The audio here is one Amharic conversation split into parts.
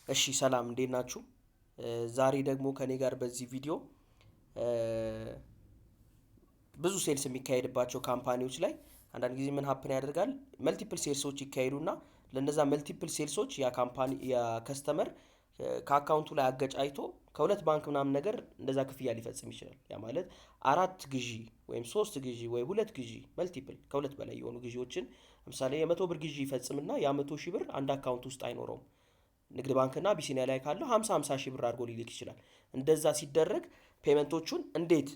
እሺ ሰላም፣ እንዴት ናችሁ? ዛሬ ደግሞ ከኔ ጋር በዚህ ቪዲዮ ብዙ sales የሚካሄድባቸው company ዎች ላይ አንዳንድ ጊዜ ምን happen ያደርጋል? Multiple sales ኦች ይካሄዱና ለነዛ multiple sales ኦች ያ company፣ ያ customer ከ account ኡ ላይ አገጫጭቶ ከሁለት ባንክ ምናምን ነገር እንደዛ ክፍያ ሊፈጽም ይችላል። ያ ማለት አራት ግዢ ወይም ሶስት ግዢ ወይ ሁለት ግዢ፣ multiple ከሁለት በላይ የሆኑ ግዢዎችን፣ ለምሳሌ የ100 ብር ግዢ ይፈጽምና ያ 100,000 ብር አንድ account ውስጥ አይኖረውም። ንግድ ባንክና አቢሲኒያ ላይ ካለው 50 50 ሺህ ብር አድርጎ ሊልክ ይችላል። እንደዛ ሲደረግ payment ኦቹን እንዴት፣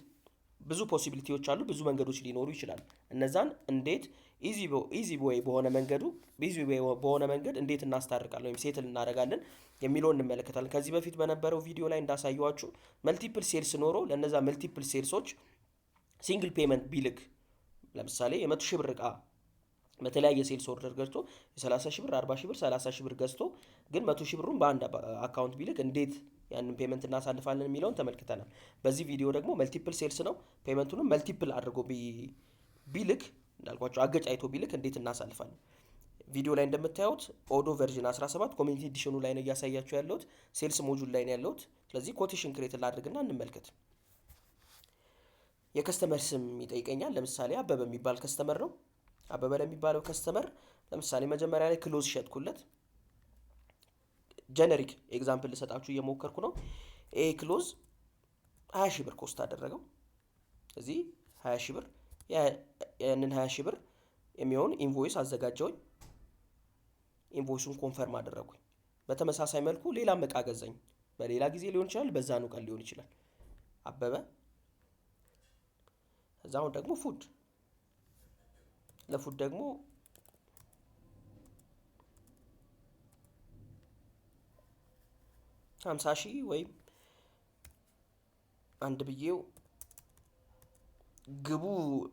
ብዙ possibility ዎች አሉ፣ ብዙ መንገዶች ሊኖሩ ይችላል። እነዛን እንዴት easy way በሆነ መንገዱ easy way በሆነ መንገድ እንዴት እናስታርቃለን ወይም settle እናደርጋለን የሚለውን እንመለከታለን። ከዚህ በፊት በነበረው ቪዲዮ ላይ እንዳሳየኋችሁ multiple sales ኖሮ ለእነዛ multiple sales ኦች single payment ቢልክ፣ ለምሳሌ የ100,000 ብር እቃ በተለያየ sales order ገዝቶ የ30,000 ብር፣ 40,000 ብር፣ 30,000 ብር ገዝቶ ግን 100,000 ብሩን በአንድ account ቢልክ እንዴት ያንን payment እናሳልፋለን የሚለውን ተመልክተናል። በዚህ ቪዲዮ ደግሞ multiple sales ነው። Payment ኡንም multiple አድርጎ ቢልክ፣ እንዳልኳችሁ አገጫጭቶ ቢልክ እንዴት እናሳልፋለን? ቪዲዮ ላይ እንደምታዩት Odoo version 17 community edition ኑ ላይ ነው እያሳያችሁ ያለሁት። Sales module ላይ ነው ያለሁት። ስለዚህ quotation create ላድርግና እንመልከት። የ customer ስም ይጠይቀኛል። ለምሳሌ አበበ የሚባል customer ነው። አበበ ለሚባለው customer ለምሳሌ መጀመሪያ ላይ clothes ሸጥኩለት። Generic example ልሰጣችሁ እየሞከርኩ ነው። ይሄ clothes 20,000 ብር cost አደረገው። እዚህ 20,000 ብር፣ ያንን 20,000 ብር የሚሆን invoice አዘጋጀውኝ። Invoice ኡን confirm አደረጉኝ። በተመሳሳይ መልኩ ሌላም እቃ ገዛኝ። በሌላ ጊዜ ሊሆን ይችላል፣ በዛኑ ቀን ሊሆን ይችላል። አበበ እዛ አሁን ደግሞ food፣ ለ food ደግሞ 50,000 ወይም አንድ ብዬው ግቡ።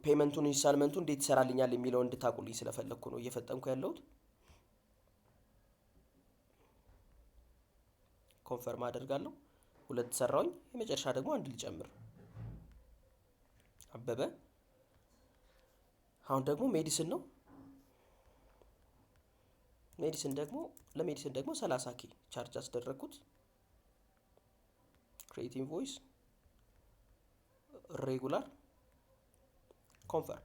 Payment ኡን installment ኡ እንዴት ይሰራልኛል የሚለውን እንድታቁልኝ ስለፈለግኩ ነው እየፈጠንኩ ያለሁት። Confirm አደርጋለሁ። ሁለት ሰራውኝ። የመጨረሻ ደግሞ አንድ ልጨምር። አበበ አሁን ደግሞ medicine ነው። Medicine ደግሞ፣ ለ medicine ደግሞ 30K charge አስደረግኩት። Create invoice፣ regular፣ confirm።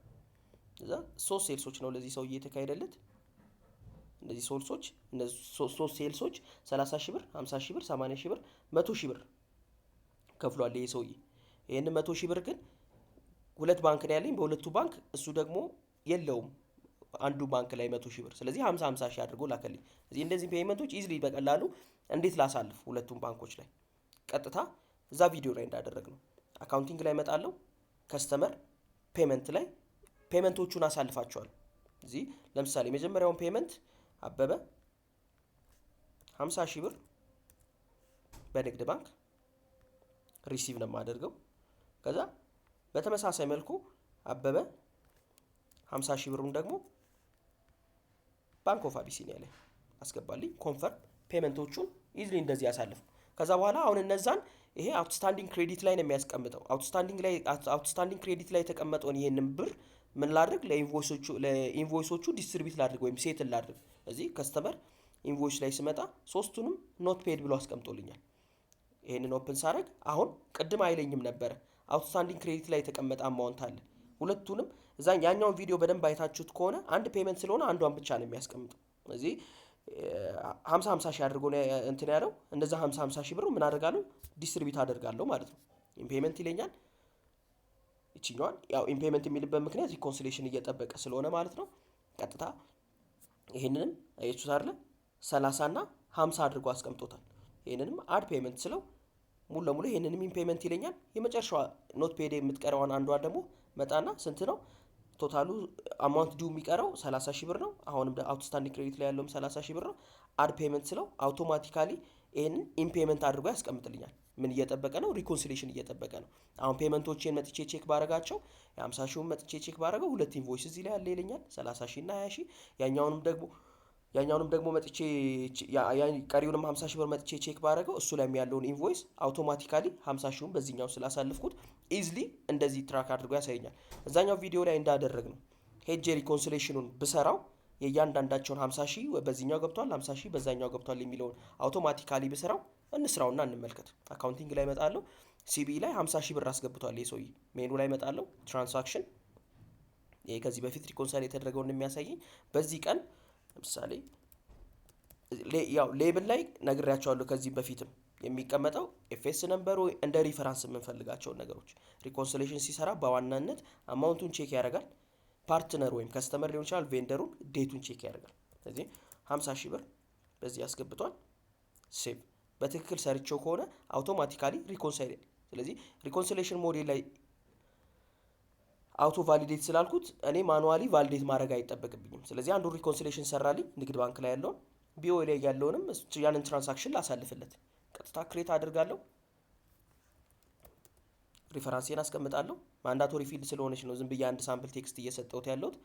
እዛ ሶስት sales ኦች ነው ለዚህ ሰውዬ የተካሄደለት። እነዚህ sales ኦች፣ እነዚህ ሶስት sales ኦች 30,000 ብር፣ 50,000 ብር፣ 80,000 ብር፣ 100,000 ብር ከፍሏል ይሄ ሰውዬ። ይህን 100,000 ብር ግን ሁለት ባንክ ነው ያለኝ። በሁለቱ ባንክ እሱ ደግሞ የለውም አንዱ ባንክ ላይ 100,000 ብር። ስለዚህ 50 50 ሺህ አድርጎ ላከልኝ። እዚህ እንደዚህ payment ኦች easily በቀላሉ እንዴት ላሳልፍ ሁለቱም ባንኮች ላይ? ቀጥታ እዛ ቪዲዮ ላይ እንዳደረግነው accounting ላይ እመጣለሁ። Customer payment ላይ payment ኦቹን አሳልፋቸዋል። እዚህ ለምሳሌ የመጀመሪያውን payment አበበ 50,000 ብር በንግድ ባንክ receive ነው የማደርገው። ከዛ በተመሳሳይ መልኩ አበበ 50,000 ብሩን ደግሞ Bank of Abyssinia ላይ አስገባልኝ። Confirm። Payment ኦቹን easily እንደዚህ ያሳልፉ። ከዛ በኋላ አሁን እነዛን ይሄ outstanding credit ላይ ነው የሚያስቀምጠው። Outstanding credit ላይ የተቀመጠውን ይሄንን ብር ምን ላድርግ? ለ invoice ኦቹ distribute ላድርግ ወይም settle ላድርግ። እዚህ customer invoice ላይ ስመጣ ሶስቱንም not paid ብሎ አስቀምጦልኛል። ይሄንን open ሳረግ አሁን ቅድም አይለኝም ነበረ። Outstanding credit ላይ የተቀመጠ amount አለ። ሁለቱንም እዛ ያኛውን ቪዲዮ በደንብ አይታችሁት ከሆነ አንድ payment ስለሆነ አንዷን ብቻ ነው የሚያስቀምጠው። እዚህ 50 50 ሺህ አድርጎ ነው እንትን ያለው። እንደዛ 50 50 ሺህ ብር ምን አደርጋለሁ? Distribute አደርጋለሁ ማለት ነው። In payment ይለኛል። ይችኛዋን ያው in payment የሚልበት ምክንያት reconciliation እየጠበቀ ስለሆነ ማለት ነው። ቀጥታ ይሄንንም አያችሁት አይደለ? 30 እና 50 አድርጎ አስቀምጦታል። ይሄንንም add payment ስለው ሙሉ ለሙሉ ይሄንንም in payment ይለኛል። የመጨረሻዋ not paid የምትቀረዋን አንዷን ደግሞ መጣና ስንት ነው total ኡ amount due የሚቀረው? 30,000 ብር ነው። አሁንም outstanding credit ላይ ያለውም 30,000 ብር ነው። Add payment ስለው automatically ይህንን in payment አድርጎ ያስቀምጥልኛል። ምን እየጠበቀ ነው? Reconciliation እየጠበቀ ነው። አሁን payment ኦቼን መጥቼ check ባረጋቸው፣ የ50 ሺውን መጥቼ check ባረገው ሁለት invoice እዚህ ላይ ያለ ይለኛል፣ 30,000 እና 20,000። ያኛውንም ደግሞ መጥቼ ቀሪውንም 50,000 ብር መጥቼ check ባረገው እሱ ላይ ያለውን invoice automatically 50 ሺውን በዚህኛው ስላሳልፍኩት easily እንደዚህ track አድርጎ ያሳየኛል። እዛኛው ቪዲዮ ላይ እንዳደረግነው ሄጄ reconciliation ኑን ብሰራው የእያንዳንዳቸውን 50 ሺህ በዚህኛው ገብቷል፣ 50 ሺህ በዛኛው ገብቷል የሚለውን automatically ብስራው እንስራውና እንመልከት። Accounting ላይ እመጣለሁ። CBE ላይ 50 ሺህ ብር አስገብቷል ይህ ሰውዬ። ሜኑ ላይ እመጣለሁ። Transaction፣ ይሄ ከዚህ በፊት reconcile የተደረገውን የሚያሳየኝ በዚህ ቀን ለምሳሌ ያው label ላይ ነግሬያቸዋለሁ። ከዚህ በፊትም የሚቀመጠው FS number ኡ እንደ reference የምንፈልጋቸውን ነገሮች reconciliation ሲሰራ በዋናነት amount ኡን check ያደርጋል። Partner ወይም customer ሊሆን ይችላል፣ vendor ኡን date ኡን check ያደርጋል። ስለዚህ 50 ሺህ ብር በዚህ አስገብቷል። Save። በትክክል ሰርቼው ከሆነ automatically reconcile። ስለዚህ reconciliation model ላይ auto validate ስላልኩት እኔ manually validate ማድረግ አይጠበቅብኝም። ስለዚህ አንዱ reconciliation ሰራልኝ፣ ንግድ ባንክ ላይ ያለውን፣ BOA ላይ ያለውንም ያንን transaction ላሳልፍለት ቀጥታ create አድርጋለሁ። Reference ኤን አስቀምጣለሁ። Mandatory field ስለሆነች ነው ዝም ብዬ አንድ sample text እየሰጠሁት ያለሁት።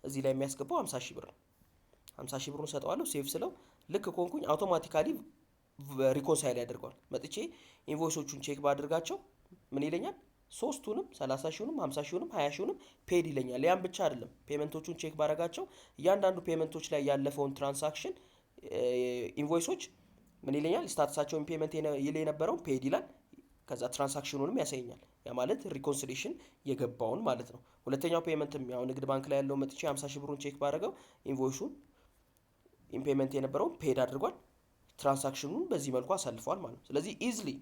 እዚህ ላይ የሚያስገባው 50 ሺህ ብር ነው። 50 ሺህ ብሩን ሰጠዋለሁ። Save ስለው ልክ ከሆንኩኝ automatically reconcile ያደርገዋል። መጥቼ invoice ኦቹን check ባድርጋቸው ምን ይለኛል? ሶስቱንም 30 ሺውንም 50 ሺውንም 20 ሺውንም paid ይለኛል። ያን ብቻ አይደለም፣ payment ኦቹን check ባረጋቸው እያንዳንዱ payment ኦች ላይ ያለፈውን transaction invoice ኦች ምን ይለኛል? Status ኣቸውን payment ይል የነበረውን paid ይላል። ከዛ transaction ኑንም ያሳየኛል። ያ ማለት reconciliation የገባውን ማለት ነው። ሁለተኛው payment ም ያው ንግድ ባንክ ላይ ያለው መጥቼ 50 ሺህ ብሩን check ባደረገው invoice ኡን in payment የነበረውን paid አድርጓል። Transaction ኑን በዚህ መልኩ አሳልፈዋል ማለት ነው። ስለዚህ easily